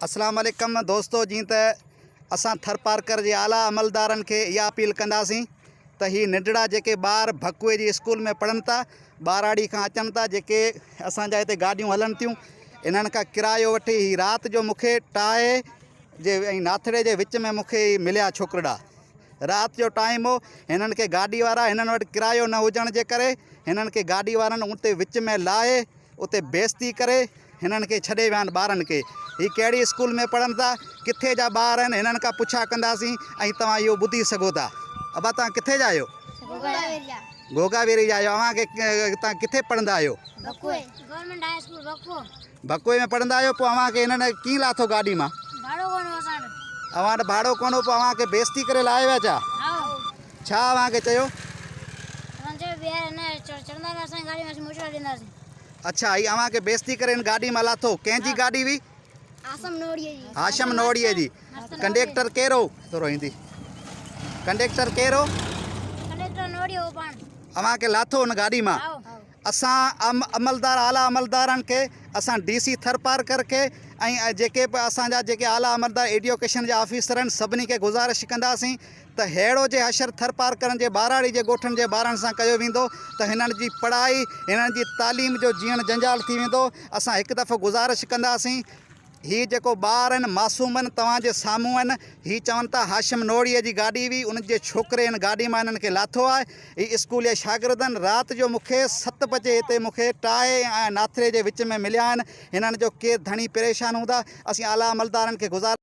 اسلام عليڪم دوستو جيئن ته اسان ٿرپارڪر جي اعليٰ عملدارن کي اها اپيل ڪنداسين ته هي ننڍڙا جيڪي ٻار ڀڪوئي جي اسڪول ۾ پڙهن ٿا ٻهراڙي کان اچن ٿا جيڪي اسان جا هتي گاڏيون هلن ٿيون انهن کان ڪرايو وٺي هي رات جو مونکي ٽاهي جي ۽ ناٿڙي جي وچ ۾ مونکي هي مليا ڇوڪرڙا رات جو ٽائيم هو هنن کي گاڏي وارا هنن وٽ ڪرايو نه هجڻ جي ڪري هنن کي گاڏي وارن اتي وچ ۾ لاهي اتي بيعزتي ڪري هنن کي ڇڏي ويا آهن ٻارن کي هي ڪهڙي اسڪول ۾ پڙهن ٿا ڪٿي جا ٻار آهن هنن کان پڇا ڪنداسين ۽ توهان اهو ٻڌي سگهو ٿا ابا توهان ڪٿي جا آهيو گوگا ويري جا آهيو اوهان کي توهان ڪٿي پڙهندا آهيو بڪوئي ۾ پڙهندا آهيو پوء اوهان کي هنن ڪيئن لاٿو گاڏي مان اوهان وٽ ڀاڙو ڪونه هو پوء اوهان کي بيعزتي ڪري لاهي ويا ڇا ڇا اوهان کي چيو اڇا هي اوهان کي بيستي ڪري هن گاڏي مان لاٿو ڪنهن جي گاڏي هئي؟ هاشم نوڙيء جي ڪنڊيڪٽر ڪير هو؟ ٿورو هندي ڪنڊيڪٽر ڪير هو؟ اوهان کي لاٿو هن گاڏي مان اسان عملدار اعليٰ عملدارن کي اسان ڊي سي ٿرپارڪر کي ۽ جيڪي به اسان جا جيڪي اعليٰ عملدار ايڊيوڪيشن جا آفيسر آهن سڀني کي گذارش ڪنداسين ته ههڙو جي حشر ٿرپارڪرن جي ٻهراڙي جي ڳوٺن جي ٻارن سان ڪيو ويندو ته هنن جي پڙهائي هنن جي تعليم جو جيئڻ جنجال ٿي ويندو اسان هڪ دفعو گذارش ڪنداسين هي جيڪو ٻار آهن معصوم آهن توهان جي سامهون آهن هي چون ٿا هاشم نوڙيء جي گاڏي هئي ان جي ڇوڪري هن گاڏي مان هنن کي لاٿو آهي هي اسڪول جا شاگرد آهن رات جو مون کي ست بجي هتي مون کي ٽاهي ۽ ناٿري جي وچ ۾ مليا آهن هنن جو ڪير ڌڻي پريشان هوندا اسين اعليٰ عملدارن کي گذارش.